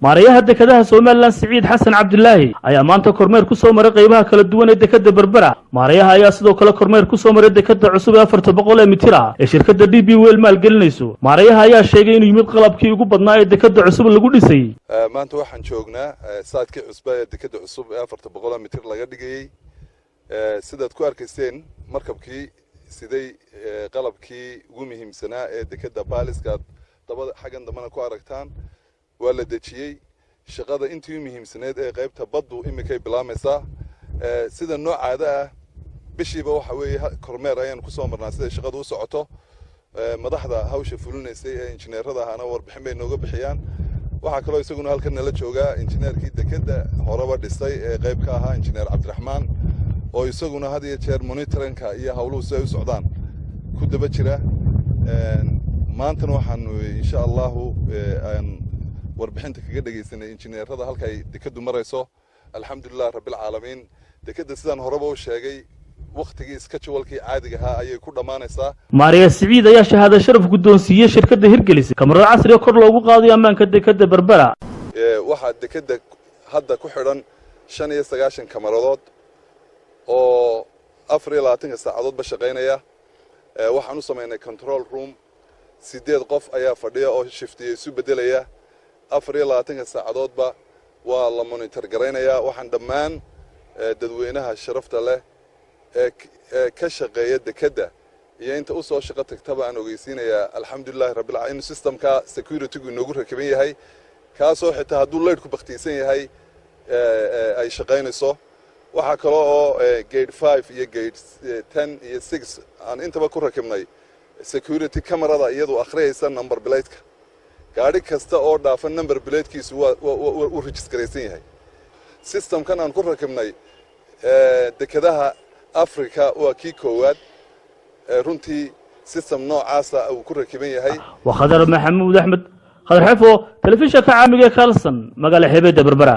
Maareeyaha dekedaha Somaliland, Siciid Xasan Cabdilaahi, ayaa maanta kormeer ku soo maray qaybaha kala duwan ee dekeda Berbera. Maareeyaha ayaa sidoo kale kormeer ku soo maray dekeda cusub ee 400 ee mitir ah ee shirkadda DP World maalgelinayso. Maareeyaha ayaa sheegay inuu yimid qalabkii ugu badnaa ee dekeda cusub lagu dhisay. Maanta waxaan joognaa site-kii cusba ee dekeda cusub ee 400 mitir laga dhigayey. Sidaad ku arkayseen, markabkii siday qalabkii ugu muhiimsanaa ee dekeda piles-kaad dabada xaggan dambena ku aragtaan waa la dejiyey. Shaqada intii u muhiimsaneed ee qaybta baddu iminkay bilaamaysaa. Sida noocaada ah, bishiiba waxa weeye kormeer ayaan kusoo marnaa siday shaqadu u socoto. Madaxda hawsha fulinaysay ee injineerada ahana warbixin bay nooga bixiyaan. Waxaa kaloo isaguna halkan nala joogaa injineerkii dekeda horeba dhisay ee qayb ka ahaa, Injineer Cabdiraxmaan, oo isaguna had iyo jeer monitoring-ka iyo hawluhu si ay u socdaan ku daba jira. Maantana waxaanu, insha Allahu, aan warbixinta kaga dhegaysanay injineerada halkay dekadu marayso. Alxamdulilah rabbilcaalamiin, dekadda sidaan horeba u sheegay, wakhtigii schedule-kii caadiga ahaa ayay ku dhammaanaysaa. Maariya Siciid ayaa shahaado sharaf guddoonsiiyey shirkadda hirgelisay kamarada casriga kor loogu qaadayo ammaanka dekadda Berbera. Waxaa dekadda hadda ku xidhan 95 kamaradood oo 24-ka saacadoodba shaqaynaya. Waxaan u samaynay control room. Siddeed qof ayaa fadhiya oo shift-iya isu beddelaya. 24-ka saacadoodba waa la monitor garaynayaa. Waxaan dhammaan dadweynaha sharafta leh ee ka shaqeeya dekedda iyo inta u soo shaqo tagtaba aan ogeysiinayaa, alxamdulilahi rabbil, in system-ka security-gu inoogu rakiban yahay, kaasoo xitaa hadduu laydhku bakhtiisan yahay ay shaqaynayso. Waxaa kaloo oo gate 5 iyo gate 10 iyo 6 aan intaba ku rakibnay security camerada, iyadu akhriyaysa number plate-ka. Gaadhi kasta oo dhaafa number plate-kiisu waa u register-aysan yahay. System-kan aan ku rakibnay dekedaha Africa waa kii koowaad runtii system noocaasa uu ku rakiban yahay. Waa Khadar Maxamuud Axmed, Khadar Xefo, telefishinka caalamiga ee Kalson, magaala xeebeedda Berbera.